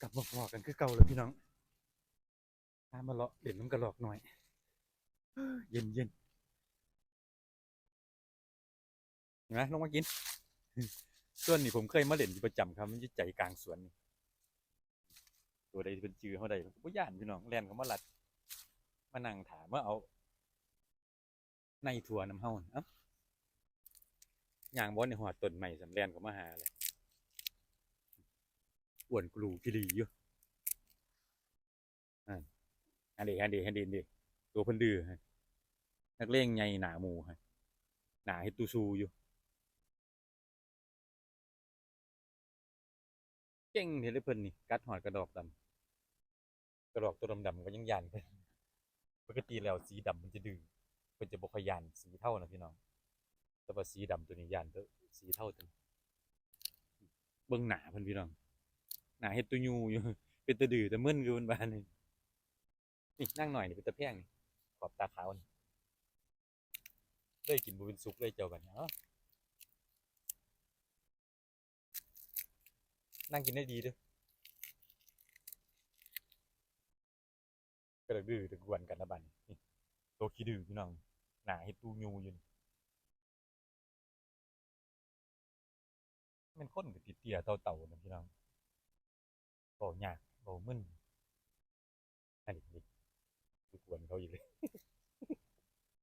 ກັບມາພໍ້ກັນຄືເກົ່າແລ້ວພີ່ນ້ອງ ພາມາເລາະເຫຼັ້ນນຳກະລອກນ້ອຍ ເຢັນໆ ເຫັນໄໝ ລົງມາກິນ. ສວນນີ້ຜົມເຄີຍມາເຫຼັ້ນຢູ່ປະຈຳຄັບ ມັນຢູ່ໃຈກາງສວນນີ້ ໂຕໃດທີ່ເພິ່ນຈື່ເຮົາໄດ້ ເພິ່ນກໍບໍ່ຢ້ານພີ່ນ້ອງ ແລ່ນເຂົ້າມາລັດ ມານັ່ງຖ້າ ມາເອົາ ໃນຖົ່ວນຳເຮົາ ເອົ້າ ຍ່າງບໍ່ໄດ້ຮອດຕົ້ນໄມ້ຊ້ຳ ແລ່ນເຂົ້າມາຫາເລີຍ ອ້ວນກະລູຂີ້ຫຼີ່ຢູ່ ຫັ້ນ ຫັ້ນເດ ຫັ້ນເດ ຫັ້ນເດ ໂຕເພິ່ນດື້ ນັກເລງໃຫຍ່ໜ້າໝູ່ ໜ້າເຮັດຕູຊູຢູ່. ເກັ່ງແທ້ເດ້ເພິ່ນນີ້ ກັດຮອດກະດອກດຳ ກະດອກໂຕດຳໆ ກໍຍັງຢ້ານເພິ່ນ. ປົກກະຕິແລ້ວສີດຳເພິ່ນຈະດື້ ເພິ່ນຈະບໍ່ຄ່ອຍຢ້ານສີເທົານະພີ່ນ້ອງ ແຕ່ວ່າສີດຳໂຕນີ້ຢ້ານ ແຕ່ສີເທົາໂຕນີ້. ເບິ່ງໜ້າເພິ່ນພີ່ນ້ອງ ໜ້າເຮັດຕູຢູ່ຢູ່ ເປັນຕາດື້ຕາມຶນຄືເພິ່ນວ່ານີ້. ນີ້ນາງນ້ອຍນີ້ເປັນຕາແພງນີ້ ຂອບຕາຂາວນີ້ ເລີຍກິນບໍ່ເປັນສຸກເລີຍເຈົ້າບັດນີ້. ເອົ້າ ນັ່ງກິນໄດ້ດີເດີ້ ກະດຶກດື້ກະກວນກັນລະບັດນີ້. ນີ້ ໂຕຂີ້ດື້ພີ່ນ້ອງ ໜ້າເຮັດຕູຢູ່ຢູ່ນີ້. ແມ່ນຄົນກໍຕິເຕ້ຍເຕົ່າໆ ນະພີ່ນ້ອງ ເວົ້າຍາກເວົ້າມຶນ. ອັນນີ້ ນີ້ ໄປກວນເຂົາອີກເລີຍ